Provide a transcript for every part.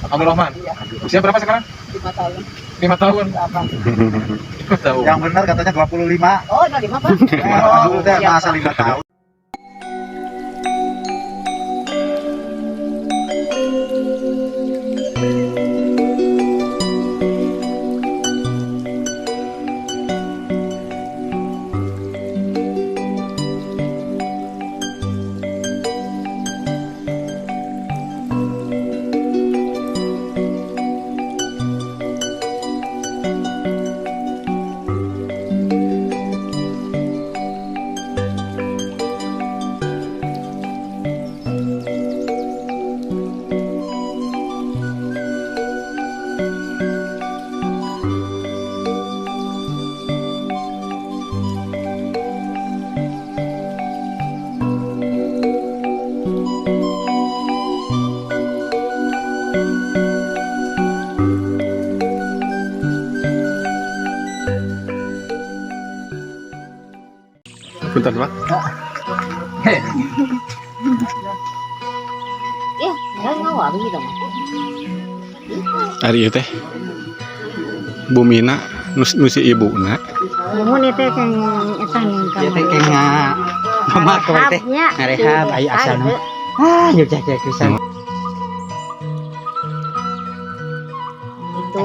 Abdul Rahman. Iya. Usia berapa sekarang? 5 tahun. 5 tahun. Apa? 5 tahun. Yang benar katanya 25. Oh, 05, Pak. Oh, udah iya, masa Pak. 5 tahun. Punten, Pak. Ya, enggak ngawal gitu mah. Ari ieu teh bumina nu si ibuna. Muhun itu kan eta nih Ieu teh kayak mama kowe teh ngarehab aya asalna. Ah, nyucah kayak pisan. Itu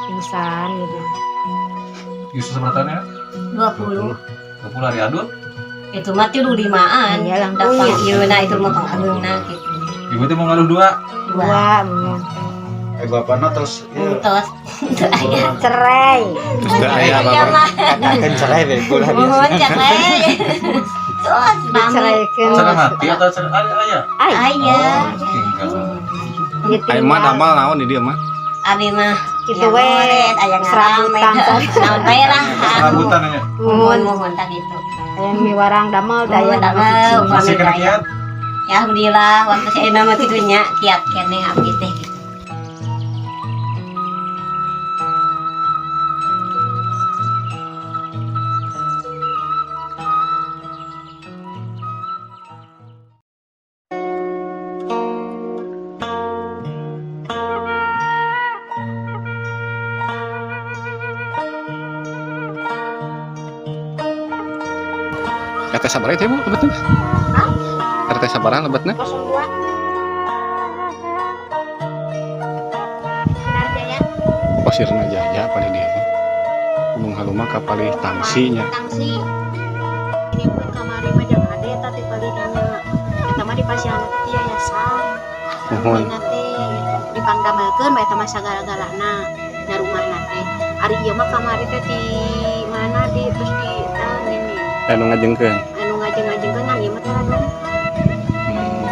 pingsan gitu. Yusuf seberapa tahun ya? 20. 20 hari adut. Itu mah tilu limaan. Iya, langkung Dapang ya. ieu na itu mah pangagungna gitu. Ibu tuh mau ngaruh dua. Dua. Dua muhun. Eh bapakna terus ieu. Entos. Teu aya. Cerai. Terus teh aya Aya apa? mah. Katakan cerai we bola biasa. Mohon cerai. Terus mami. Diceraikan. Cerai mati atau cerai ada aya? Ay, Aya. Oh, tinggal. Aya mah damel naon di dieu mah? Abi mah Gitu we. Aya ngarame. Serabutan. Naon bae lah. Serabutan aja. Mohon mohon tak gitu. Aya miwarang damel daya Mohon damel. Masih kena kiat? Ya alhamdulillah waktu saya nama kitu nya kiat keneh abdi teh gitu. RT sabaraha teh Bu lebetna? RT sabaraha lebetna? 02. Sinar Jaya. Oh, Sirna Jaya paling dieu mah. Gunung Haluma ka palih tangsi nya. Tangsi. Ini pun kamari mah jang ade eta ti palihna. Eta mah dipasihan teh ti yayasan. Muhun. Palihna teh dipangdamelkeun bae eta mah sagala-galana nya rumahna teh. Ari ieu mah kamari teh di mana di terus di eta ini Anu ngajengkeun. anu ngajeng-ngajengkeun ngan ieu mah tara dongkap.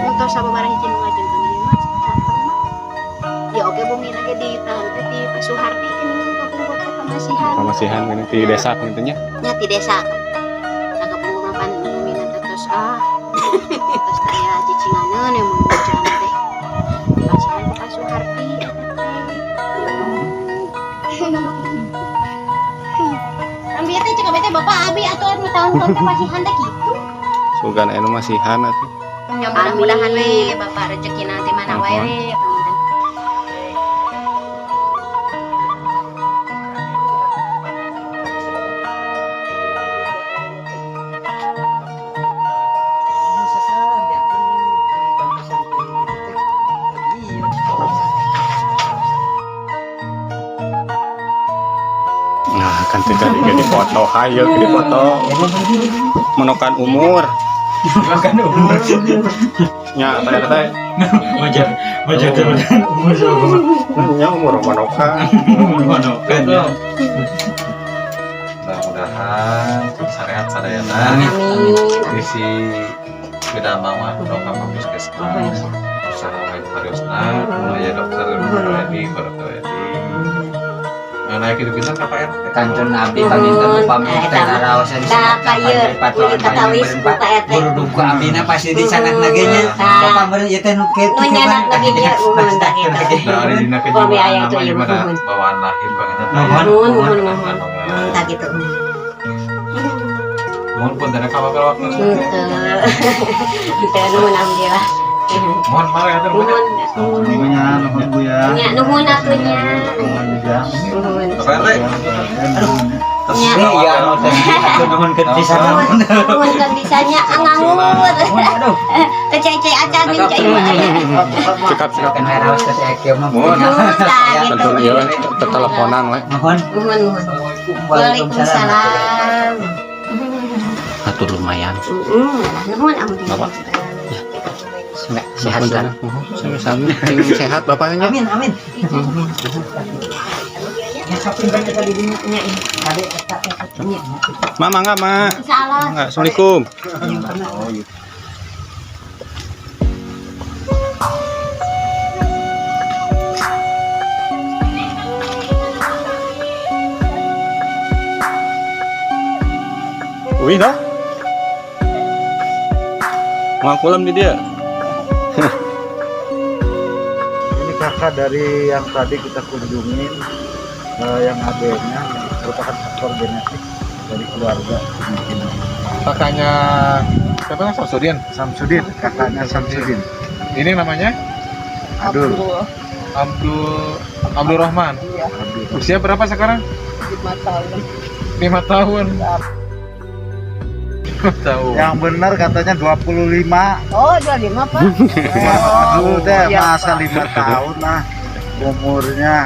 Entos sababaraha hiji nu ngajengkeun ieu mah caper mah. Ya oke bumi lagi di tahan teh di Pak Suhardi ini kapungkur teh pamasihan. Pamasihan gini di desa gitu nya. Nya di desa. Nah kapungkur mah pan bumi teh terus ah terus aya cicinganeun yang mun bocah teh. Pasihan ku Pak Suhardi eta teh. Ambi teh cek teh bapak abi atuh anu tahun-tahun teh pasihan teh kitu. Sugan anu masihan atuh. Ya mudah-mudahan we bapak rezeki nanti mana wae we panginten. Nah, kan teh tadi ge dipoto, hayo ge dipoto. Menokan umur. Makan umur. Nya Pak RT. Wajar wajar umur sama Nya umur menokan. Menokan ya. Mudah-mudahan sarehat sadayana. Amin. Isi beda mama dong ka puskesmas. Usaha wae pariosna, aya dokter Edi, Pak Dokter Edi. Nah, kitu pisan ka Pak RT. Kantun abdi panginten upami teh naraosan Tah ka ieu kulit katawis ku Pak RT. Buru abdina pasti di sanak nage nya. Tah. Bapak meureun ieu teh nu kitu. Nu nyanak lagi nya, muhun tah kitu. Nah, ari dina Upami kejiwaan aya nama itu ieu gimana? muhun. Bawaan lahir panginten. Muhun. Muhun muhun muhun. Tah kitu. Mohon punten ka waktu Henteu. Henteu nuhun alhamdulillah. Mohon maaf ya, Nuhun. Nuhun ya, nuhun Bu ya. Nuhun atuh nya. Nuhun. Apa RT? Aduh. Nya. Iya, mau teh. Aduh, nuhun ke pisan. Nuhun, nuhun kan bisanya ngangur. Aduh. Kecai-cai acan nih cai mah. Cekap cekap. Kan raos teh saya kieu mah. Mohon. Nuhun tah gitu. Tentu iya teteleponan we. Mohon. Nuhun, nuhun. Waalaikumsalam. Atur lumayan. Nuhun ampun. Bapak. Enggak, sehat selalu. Sami-sami. Sing sehat bapaknya. Amin, amin. Ya, shopping kan kita di dinya. Kade eta eta. Ma mangga, Ma. Insyaallah. Mangga, Assalamualaikum. Oh, gitu. Wih dah. Mau kolam di dia. Ini kakak dari yang tadi kita kunjungin, yang adanya merupakan faktor genetik dari keluarga mungkin. Kakaknya siapa Samsudin? Samsudin, kakaknya Samsudin. Ini namanya Abdul. Abdul Abdul Rahman. Abdul. Usia berapa sekarang? 5 tahun. 5 tahun. 5 tahun. Yang benar katanya 25. Oh, 25, Pak. Abdul teh iya, masa Pak. 5 tahun lah umurnya.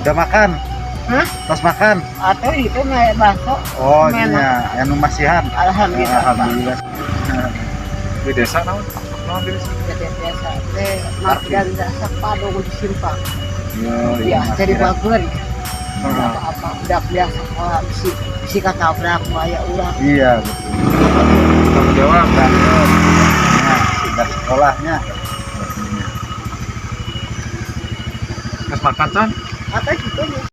Udah makan? Hah? Tas makan? Atau itu naik bakso. Oh Memang. iya, anu masihan. Alhamdulillah, Pak. Alhamdulillah. Di desa naon? Naon di desa? Jadi biasa teh makan sepadung di simpang. Yo, Ya, jadi masihan. bagus. Heeh. Apa udah biasa kalau bisi bisi katabrak aya urang. Iya, betul. Tanggung jawab. Nah, sudah sekolahnya. Terus makan can? Atau gitu ya.